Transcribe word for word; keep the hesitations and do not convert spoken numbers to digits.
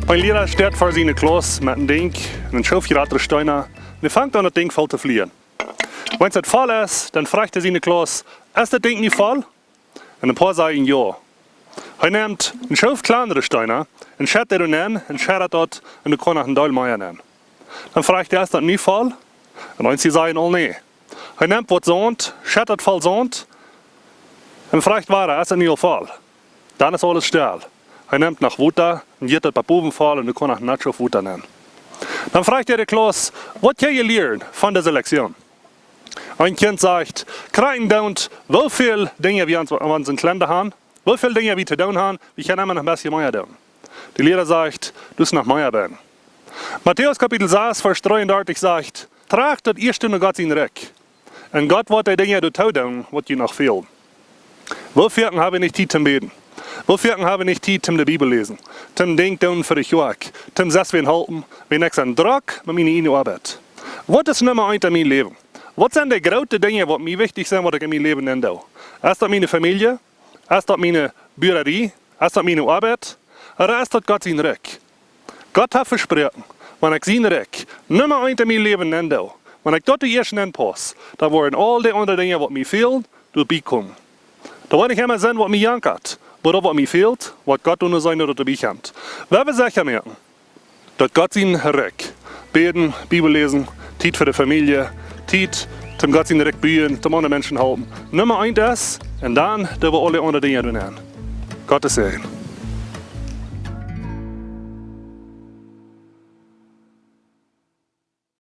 Een Liera steit ver siene Klauss met een Dinkj un een Schoof jratre Steena. Un hee fangt aun, daut Dinkj voll to flieen. Wan daut voll es, dan froagt hee siene Klauss: "Es daut Dinkj nu voll?" Un een poa sajen jo. Hee nemt een Schoof kjlandre Steena un schett dee doa nenn un schett daut un doa kaun noch een Deel mea nenn. Dan froagt hee: "Es daut nu voll?" Un eenje sajen aul nä. Hee nemt waut Saunt, schett daut voll Saunt un froagt wada: "Es daut nu aul voll?" Dan es aules stell. Hee nemt noch Wota un jeit daut bat bowen voll un doa kaun noch een Schoof Wota nenn. Dan froagt hee de Klauss: "Waut jie lieren von dise Lektion?" Een Kjint sajcht: "Krakjt daut, woo väl Dinja wie ons, ons en Kjlande han, woo väl Dinja wie to doonen han, wie kjennen emma noch een bät mea doonen." De Liera sajcht: "Doa es noch mea bie." Matäus Kapitel sas, Varsch dreeundartich sajcht: "Tracht daut ieeschte no Gott sien Rikj. Un Gott woat dee Dinja doatoo doonen, waut jie noch fälen." Woo foaken ha wie nich Tiet toom bäden? Woo foaken ha wie nich Tiet toom de Bibel läsen, toom Dinkj doonen fa de Kjoakj, toom sest wäm halpen, wan ekj soo drock met miene ieejne Oabeit? Waut es Numma eent en mien Läwen? Waut sent de groote Dinja, waut mie wichtich sent, waut ekj en mien Läwen nenn doo? Es daut miene Famielje? Es daut miene Buarerie? Es daut miene Oabeit? Ooda es daut Gott sien Rikj? Gott haft vesproaken, wan ekj sien Rikj Numma eent en mien Läwen nenn doo, wan ekj daut ieescht nenn pauss, dan woaren aul dee aundre Dinja, waut mie fälen, doabie komen. Dan woa ekj emma seenen, waut mie jankat, oba daut, waut mie fält, woat Gott doonen, seenen, daut doabie kjemt. Wie wellen secha moaken, daut Gott sien Rikj, bäden, Bibel läsen, Tiet fa de Famielje, Tiet toom Gott sien Rikj buen, toom aundre Menschen halpen, Numma eent es, un dan doo wie aule aundre Dinja doonen. Gottes Säajen.